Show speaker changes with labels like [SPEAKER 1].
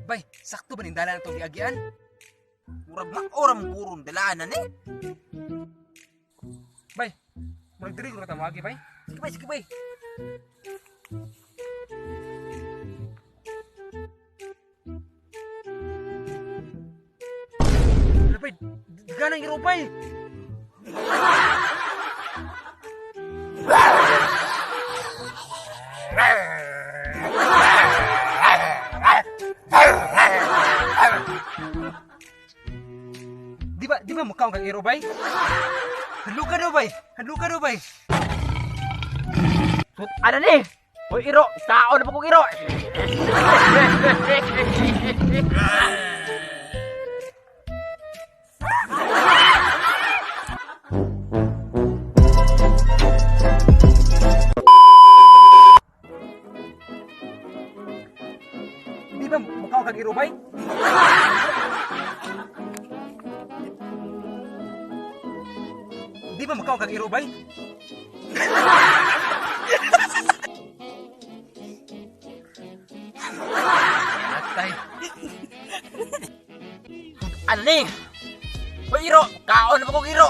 [SPEAKER 1] Bay, sakto ba ning dala na itong giagian?
[SPEAKER 2] Murag maoram gurong dalanan eh.
[SPEAKER 1] Bay, murag diri ko ta moagi, bay.
[SPEAKER 2] Sige bay, sige bay.
[SPEAKER 1] Ala, bay, daganang iro, bay. Di ba mukha kang iro, bay? Hadlo ka daw, bay. Hadlo ka daw, bay.
[SPEAKER 2] Tut ano ni? Hoy iro, kaon na ba kong iro?
[SPEAKER 1] Di ba mukha kang iro, bay? Di ba mukha kang iro, bay? Atay.
[SPEAKER 2] Ano ni? Hoy iro, kaon na ba kong iro?